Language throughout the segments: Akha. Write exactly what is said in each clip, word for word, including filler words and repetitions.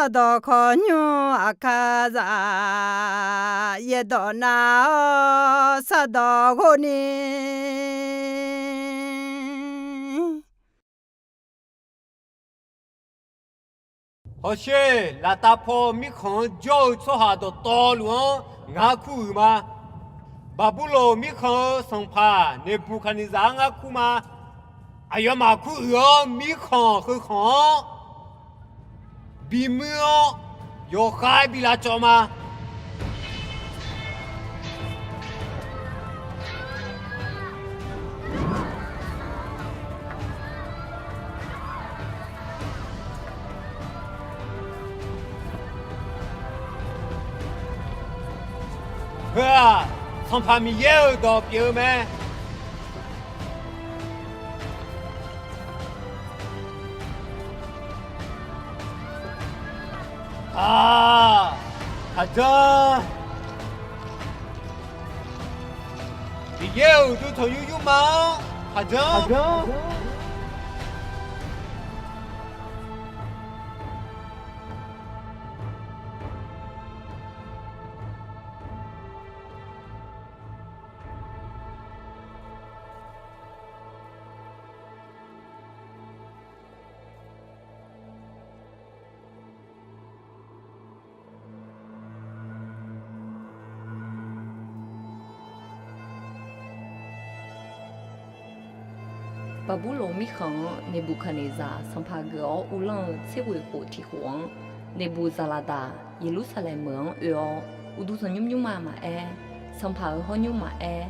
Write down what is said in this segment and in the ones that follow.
Sardawq khawqnymr aqkar zaf, yaerdawq nav-awr sardawq ghov ni. Hawsher, laftav paw mirkhanq-anr jawr-eu tsawrhaq dawqtawvluf-anr ngar kuruiq ma. Baqburloq mirkhanq-euq sanqpaq Neqbuqkaqneqzaq-anr ngar kur ma. Aqyawfmaf kuruiq-awr mirkhanq heukhanq-anr bimuir-awr yawqkhav bi lavcawv ma. Heu-aq, Sanqpaq Miqyaer-euq dawq pyeuf-eu mae. Aq, khaqdzan. Miqyaer-euq uqduq tanqnymr nymrma-anr khaqdzan. Baqburloq mirkhanq-anr Neqbuqkaqneqzaq sanqpaq geuf-awr uvlanr-eu tser ghoeq khof tiq khof-anr, Neqbuqzaqlaqdaq Yeqlursaqlaeq meuq-anr oe-awr, uqduq tanqnymr nymrma maqaer, sanqpaq-euq hawr nymr maqaer,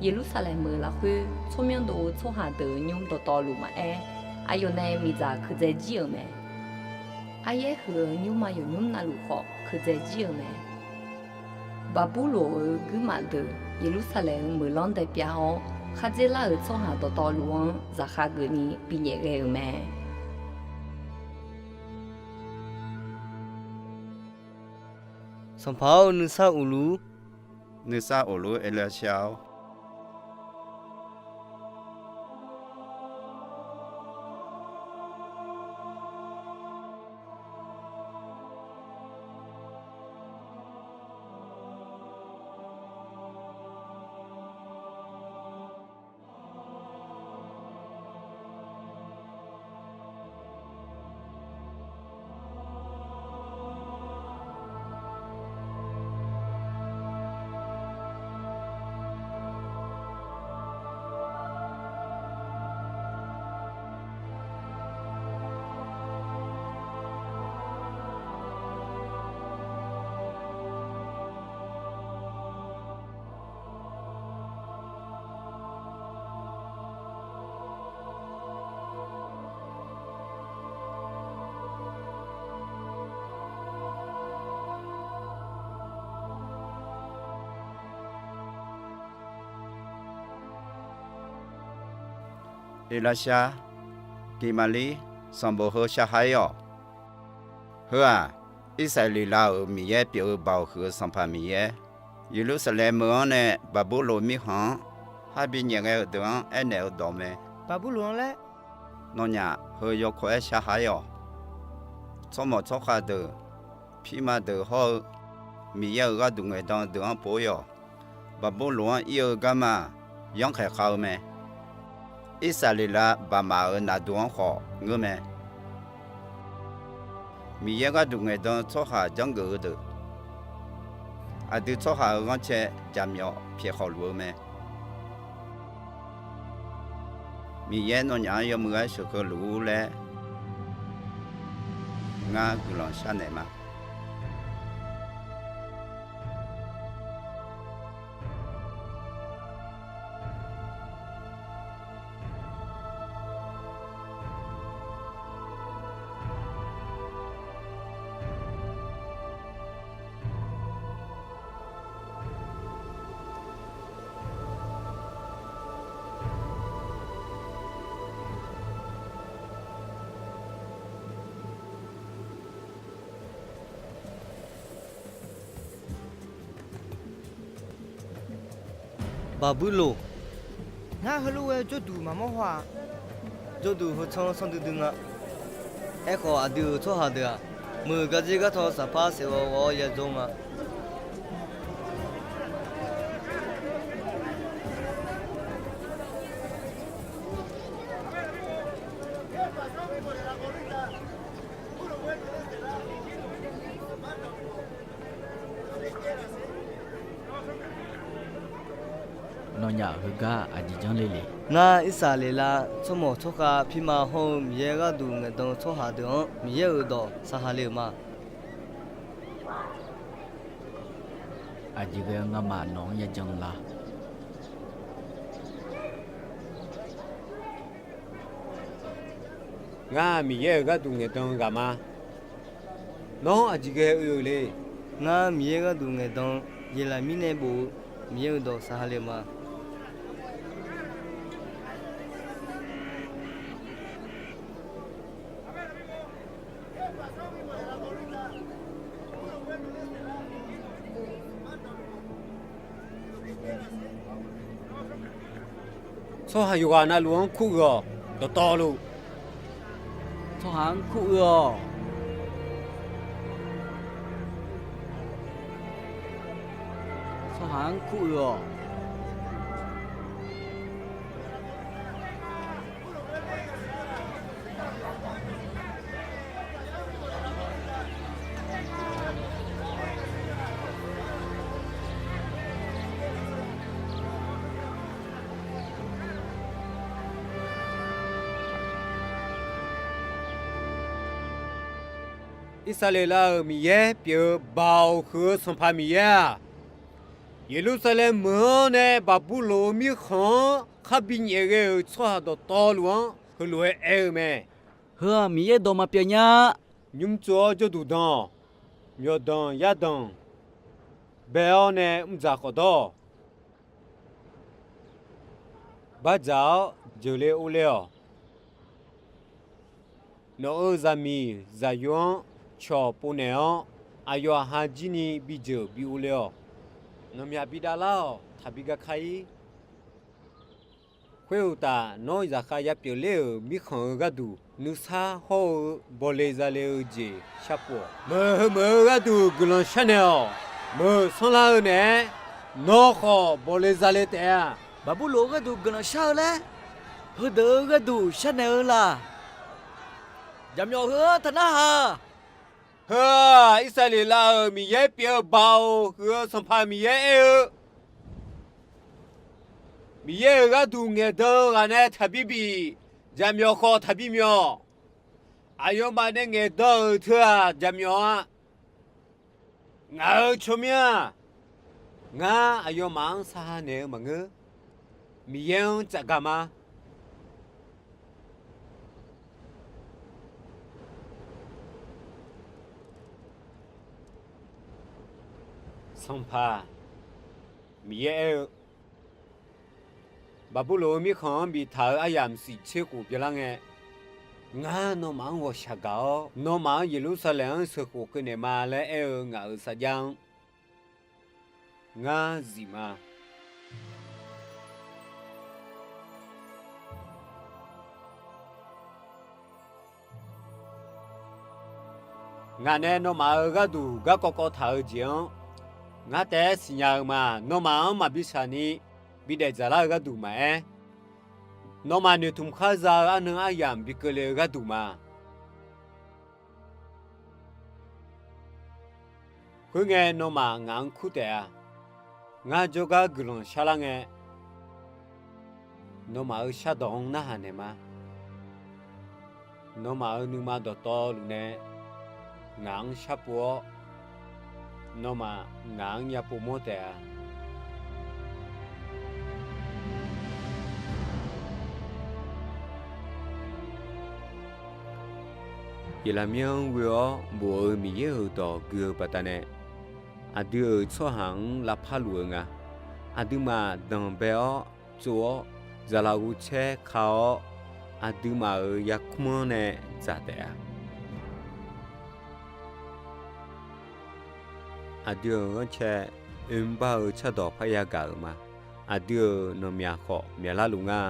Yeqlursaqlaeq meuq lafkhoer tsawrmyanr dov-eu tsawrhaq deuq-euq nymr dawqtawvluf maqaer, aqyawf nae miqdzaq keuqdzae jir-euq mae. Aryaer huiq-eu nymrma yawqnymr navluf khawf keuqdzae jir-euq mae. Baqburloq-euq guirmaf deuq Yeqlursaqlaeq-euq meuqlanr daepyav-awr, khardzer lar-euq tsawrhaq dawqtawvluf-anr zaqkhav geufni binyaef ghae-euq mae. Sanqpaq-or, nuisar of luf-ur. Nuisar of luf-ur, Erlashar-or. Erlashar, Geqmaqlir, sanqbof heu sharha-ir-awq. Heu-aq, Irsaqleqlav-euq Miqyaer pyeuf-eu Baoq huiq-eu Sanqpaq Miqyaer, Yeqlursaqlaeq meuq-anr nae Baqburloq mirkhanq-anr khar binyaef ghae-eu deuq-anr aernaeq-eu dawq mae. Baqburloq-anr laer, nawnyaf heu yawkawr-aer sharha-ir-awq. Tsawrmawq tsawrkhav deuq, pirma deuq hawr-eu Miqyaer-euq gharduq ngaeqdan deuq-anr pov-ir-awq. Baqburloq-anr ir-eu garma-aq, yanrkhaeq khav-eu mae. Irsaqleqlav baqmaf-euq naqduq-anr khawf ngeur mae. Miqyaer gharduq ngaeqdan-eu tsawrhaq janrgeuf-eu deuq, aqdui tsawrhaq-euq ghanrcae jaqmyawf pyaeq khawf luf-eu mae. Miqyaer nawnyaf-anr yawmuiq-aer sheuqkeuv luf-ur laer, ngar guiqlanq sharnaeq ma. Baqburloq, ngar heulof-aer jawrduq maqmawr haw-aq. Jawrduq heu tsanr sanrdui dui nga. Aerkhawf, aqdui-euq tsawrhaq deuq-aq, Muiq gardzer gartaw saqpar saeqghawv ghawv-awr ya dzawr nga. Nawnyaf heugar aqjeq janr le le. Ngar Irsaqleqlav tsawrmawq tsawrkhav pirma hawr-eu Miqyaer gharduq ngaeqdan-eu tsawrhaq deuq-anr Miqyaer-euq dawq saqhaq le-euq ma. Aqjeq ghae-eu ngamaf nawq-anr yajan la? Ngar Miqyaer-euq gharduq ngaeqdan-eu ghaq ma. Nawr aqjeq ghae oe-euq le? Ngar Miqyaer gharduq ngaeqdan-eu, Yeqlaqmir nae bof-eu Miqyaer-euq dawq saqhaq le-euq ma. Tsawrhaq yawqghaq navluf-anr kur-eu-awq. Dawqtawvluf tsawrhaq-anr kur-eu-awq. Tsawrhaq-anr kur-eu-awq. Irsaqleqlav-euq Miqyaer pyeuf-eu Baoq huiq-eu Sanqpaq Miqyaer-aq, Yeqlursaqlaeq meuq-anr nae Baqburloq-eu mirkhanq-anr khar binyaef ghae-euq tsawrhaq dawqtawvluf-anr heulof-aer aer-eu mae. Heu-aq Miqyaer dawq maqpyeuf nya. Nymrtsuif-awr jawrduq dan-awq. Myawqdanq yardanq bae-awr nae mrdzaq khawf dawr-awq. Bardzaq-awr jeuqle uvle-awq. Nawq-euq zaqmiq zaqyo-anr cawq povnaeq-awr, aqyawf aqha jirni bijeuq bi uvle-awq. Nanqmyaq bi davlar-awq. Taqbi gaka-ir. Khoeruqtaf, nawr zaqkhav yapyeuf ler-euq mirkhanq-euq gharduq nuisar hawr-eu bawle zale-eu jeq sharpov-awq. Meuq heumeuq-eu gharduq guiqlanq sharnaeq-awq. Meuq sanrlar-eu naeq-aer nawr khawf bawle zale taef-a. Baqburloq-eu gharduq guiqlanq shar-eu laer heudeuq-euq gharduq sharnaeq-eu la? Jaqmyawf heu-anr taqnarhaq. Heu-aq, Irsaqleqlav-euq Miqyaer pyeuf-eu Baoq huiq-eu Sanqpaq Miqyaer aer-eu, Miqyaer-euq gharduq ngaeqdan-eu ghaq nae taqbi bif, jaqmyawf khawf taqbi myawf. Aqyawfmaf nae ngaeqdan-euq teu-aq jaqmyawf-a. Ngaq-euq tsawrmyanr-aq, ngar aqyawfmaf-anr saqhaq naeq-eu maqngeur. Miqyaer-anr tsafgaq ma. Sanqpaq Miqyaer aer-eu, Baqburloq-eu mirkhanq-anr biftaq-euq aryamq siq tser khof byanlar ngae, ngar nawmaf-anr ghawqshaq gaq-awr, nawmaf-anr Yeqlursaqlaeq-anr sheuqkhof keuvnaeq ma laer aer-eu ngaq-euq sarjax-anr ngar zif ma. Ngaq nae nawmaf-euq gharduq garkawv kawv taq-eu jeq-anr ngar taef-aer siqnya-eu ma. Nawmaf-anr maqbi shaq ni bidaef dzaqlar-eu gharduq maqaer, nawmaf noeqtmq khar za-eu arnan aryamq bi keuvle-eu gharduq ma. Khoerngae nawmaf ngaq-anr kur taef-a. Ngar jawrgar guiqlanq sharlar ngae, nawmaf-euq shardawq-anr narhaq naeq ma. Nawmaf-euq nuima dawqtawvluf nae ngaq-anr sharpov-awr, nawmaf ngaq-anr yapov mawr taef-a. Yeqlaqmir-anr ghoe-awr bof-eu Miqyaer-euq dawq gui-eu baqdanae, aqdui-euq tsawrhaq-anr lavpar luf-eu nga. Aqduimaf danqbae-awr tsov-awr, zaqlaq ghovcaer ka-awr, aqduimaf-euq yarkmr-anr nae dzaq taef-a. Aqdui-euq ghanrcae oermr bar-eu cardawq parya gaq-euq ma. Aqdui-euq nanqmyaq khawf myaqlar luf nga.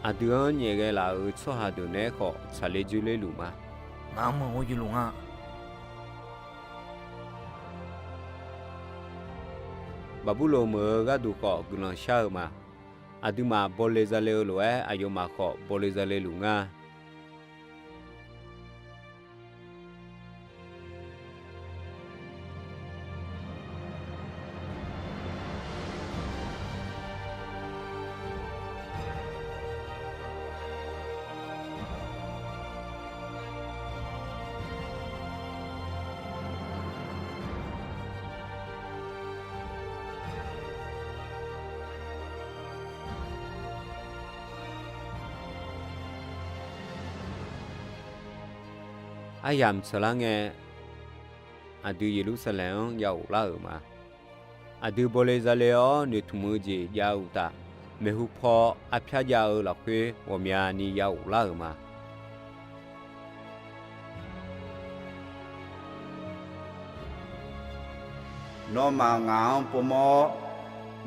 Aqdui-anr nyaef ghae laf-euq tsawrhaq deuq naeq-aer khawf tsaqler dzoerler luf ma. Ngaq-anr meuq-eu yuluf nga. Baqburloq meuq-eu gharduq khawf guiqlanq shar-eu ma. Aqduimaf bawle zale-eu lof-aer aqyawfmaf khawf bawle zale luf nga. Aryamq tsaqlar ngae, aqdui Yeqlursaqlaeq-anr ya ghoflar-euq ma. Aqdui bawle zale-awr noeqtmq-eu jeq jav-eu uqtaf, maeqhu paw arpyar jav-eu lafkhoer ghawqmyani ya ghoflar-euq ma. Nawmaf ngaq-anr povmawr-awr,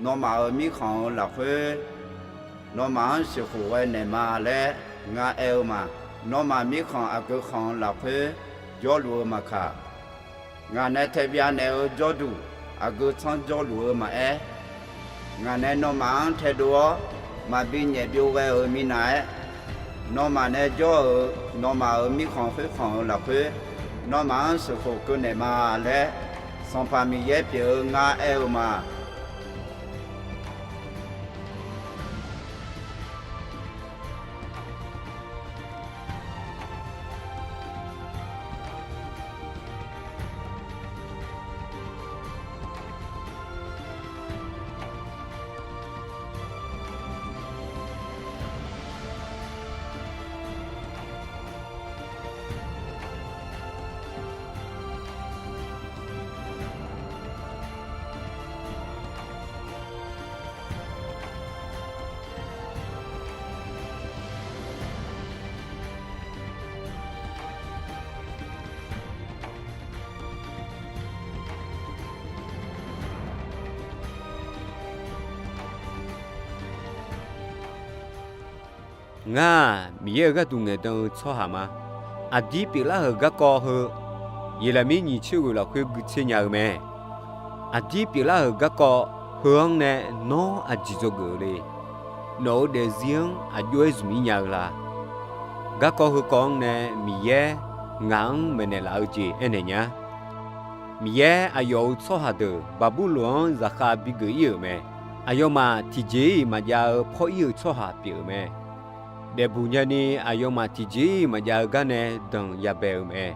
nawmaf-euq mirkhanq-euq lafkhoer nawmaf-anr sheuqkhof ghae naeq ma laer ngar aer-eu ma. Nawmaf mirkhanq aqgeu khanq-eu lafkhoer jawrluf-eu maqkaq, ngaq nae taebyav naeq-eu jawrduq aqgeu tsanr jawrluf-eu maqaer, ngaq nae nawmaf-anr taedov-awr maqbi nyaef byov ghae-euq minav-aer, nawmaf nae jawr-euq nawmaf-euq mirkhanq khoerkhanq-euq lafkhoer nawmaf-anr sheuqkhof keuv naeq ma laer, Sanqpaq Miqyaer pyeuf-eu ngar aer-eu ma. Ngar-aq, Miqyaer-euq gharduq ngaeqdan-eu tsawrhaq ma. Aqdir pyeuflar-euq garkawv heu, Yeqlaqmir nyiq tser ghoeq lafkhoer guitser nya-eu mae. Aqdir pyeuflar-euq garkawv heu-anr nae nawr aqjeq dzawgeuf-eu le? Nawq-euq daefzir-anr aqjox-aer zmq-ir nya-eu la? Garkawv heukawv-anr nae Miqyaer ngaq-anr maeqnaeq laf-eu jeq aernaeq nya. Miqyaer aqyawf-euq tsawrhaq deuq Baqburloq-anr zaqkhav bigeuf-ir-euq mae. Aqyawfmaf tiqjeq-iq maqjav-eu pawr-ir-euq tsawrhaq pyeuf-euq mae. Daefbuq nyani aqyawfmaf tiqjeq-iq maqjav-eu gar nae danq yabae-eu mae.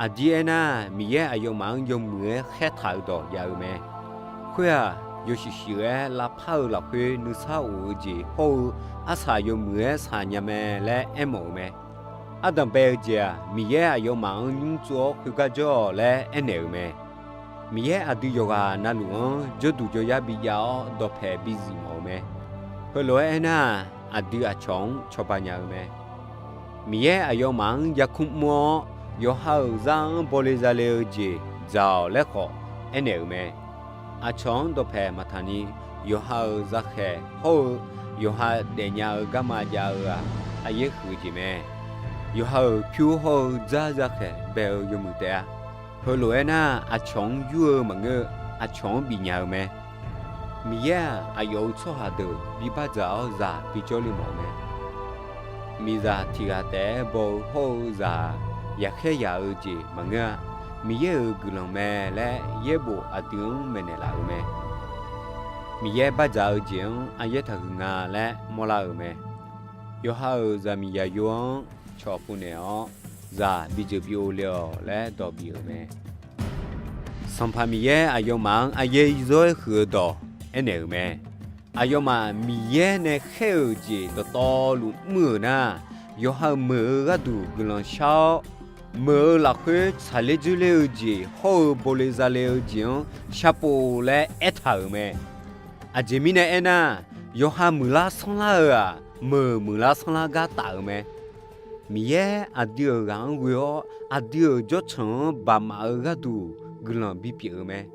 Aqdir aernar, Miqyaer aqyawfmaf-anr yawmuiq-aer khaertaq-eu dawq jav-eu mae. Khoer-aq, yawshuif shuif-aer lavpar-eu lafkhoer nuisar of-eu jeq hawr-eu arsaq yawmuiq-aer saqnya mae laer aermawf-euq mae. Ardanq bae-eu jeq-aq, Miqyaer aqyawfmaf-anr nymr tsov-awr khoergar jawr-awq laer aernaeq-euq mae. Miqyaer aqdui yawqghaq navluf-anr jawrduq jawryar bijav-awr dawqpaeq bizif mawf-eu mae. Heulof-aer aernar-aq, aqdui aqcawq-anr cawba nya-eu mae. Miqyaer aqyawfmaf-anr yarkmr mr-awr, yawqha-euq zar-anr bawle zale-eu jeq dzaq-awq laer khawf aernaeq-euq mae. Aqcawq-anr dawqpaeq maqtaq ni, yawqha-euq zakhaeq hawr-eu yawqha daefnya-eu garma jav-eu-aq, aqyaer huiq-eu jeq mae. Yawqha-euq pyur hawr-eu dzar zakhaeq bae-eu yawmuiq taef-a. Heulof-aer nar, aqcawq-anr yur-eu maqngeur-eu, aqcawq-anr bifnya-eu mae. Miqyaer-aq, aqyawf-euq tsawrhaq deuq bi bardzaq-awr zaq bijawr le mawf-eu mae. Miqzaq tiq ghaq taef-aer baw-eu hawr-eu zaq-aq, yaqkhaer yaq-eu jeq maqngeur-a. Miqyaer-euq guiqlanq mae laer yaerbof aqdui-anr maeqnaeq laf-euq mae. Miqyaer bardzaq-eu jeq-anr aqyaer taqhuiq nga laer mawrlar-euq mae. Yawqha-euq zaqmiq zaqyo-anr cawq pov naeq-awr, zaq bijeuq bi o le-awq laer dawq bif-euq mae. Sanqpaq Miqyaer aqyawfmaf-anr aqyaer zawr-aer huiq-eu dawq aernaeq-euq mae. Aqyawfmaf Miqyaer nae khaer-euq jeq dawqtawvluf mr-euq nar, yawqha-euq meuq-eu gharduq guiqlanq shar-awr, meuq-eu lafkhoer tsaqler dzoerler-eu jeq hawr-eu bawle zale-eu jeq-anr sharpov laer aertaq-euq mae. Aqjeq mirnae aernar, yawqha muiqlar sanrlar-eu-aq, meuq muiqlar sanrlar gar taf-euq mae. Miqyaer aqdui-euq ghaq-anr ghoe-awr, aqdui-euq jawrtsanq-anr baqmaf-eu gharduq guiqlanq bipyeuf-eu mae.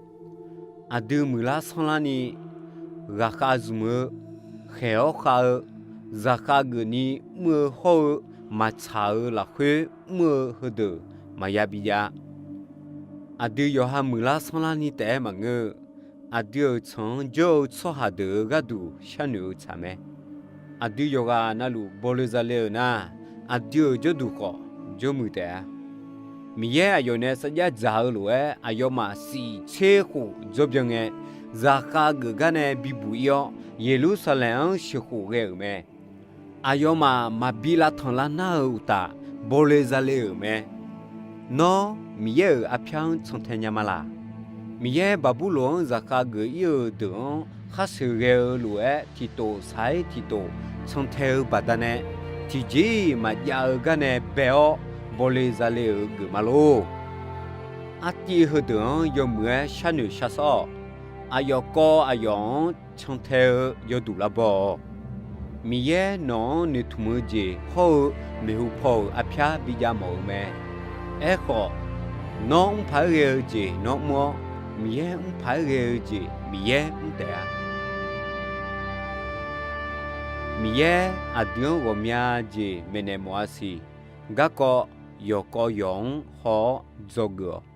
Aqdui muiqlar sanrlarni, ghaqkhav zmq-eu, khaeq-awr khav-eu, zaqkhav geufni mr-eu hawr-eu maqtsaq-eu lafkhoer mr-eu heudeuq maqya bijav-a. Aqdui yawqha muiqlar sanrlarni taef-aer maqngeur-eu, aqdui-euq tsanq-anr jawr-eu tsawrhaq deuq-euq gharduq sharnoeq-eu tsaq mae. Aqdui yawqghaq navluf bawle zale-euq nar, aqdui-euq jawrduq khawf jawrmuiq taef-a. Miqyaer aqyawf nae sarjax dzaq-eu lof-aer, aqyawfmaf siq tser khof dzawrbyan ngae, zaqkhav geuf gar nae bibuq ir-awr, Yeqlursaqlaeq-anr sheuqkhof ghae-euq mae. Aqyawfmaf maqbi lavtanq lar nar-eu uqtaf, bawle zale-euq mae. Nawr, Miqyaer-euq arpyar-anr cantae nya ma laq? Miqyaer Baqburloq-anr zaqkhav geuf ir-eu deuq-anr khar sheuqghae-eu lof-aer tiqtof saq-ir tiqtof cantae-eu baqdanae, tiqjeq-iq maqjav-eu gar nae bae-awr bawle zale-euq geuf ma lor. Artiv heudeuq-anr yawmuiq-aer sharnoeq sharsawr-awq. Aqyawf kawv aqyawf-anr cantae-eu yawduq lavbaw-awq. Miqyaer nawq-anr noeqtmq-eu jeq hawr-eu maeqhu paw-euq arpyar bijav mawf-eu mae. Aerkhawf, nawr mr paq-aer ghae-eu jeq nawr mr-awr, Miqyaer mr paq-aer ghae-eu jeq Miqyaer mr taef-a. Miqyaer aqdui-anr ghawqmya jeq maeqnaeq mawf-a siq. Garkawv yawqkawv yawq-anr haw-awr dzawgeuf-awq.